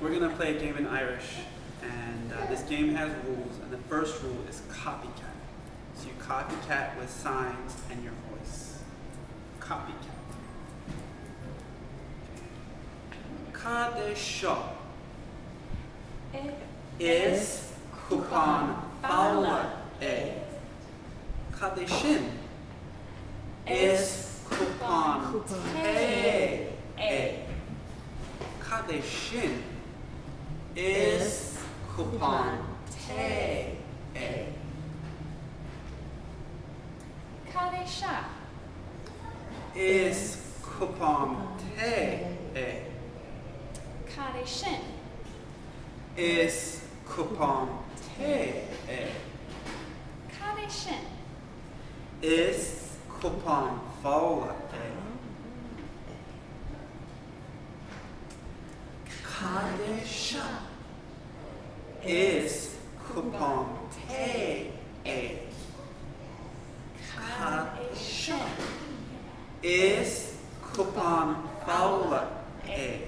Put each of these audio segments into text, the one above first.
We're gonna play a game in Irish, and uh, this game has rules, and the first rule is copycat. So you copycat with signs and your voice. Copycat. Cad é seo? Is cupán fola é. Cad é sin? Is cupán tae é. Cad é sin? Is cupán tae é. Cad é seo? Is cupán tae é. Cad é sin? Is cupán tae é. Cad é sin? Is cupán fola é. Cad é seo? Is cupán tae é. Cad é seo? Is cupán fola é.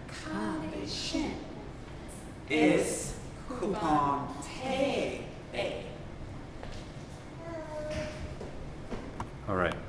Cad é sin? Is cupán tae é. All right.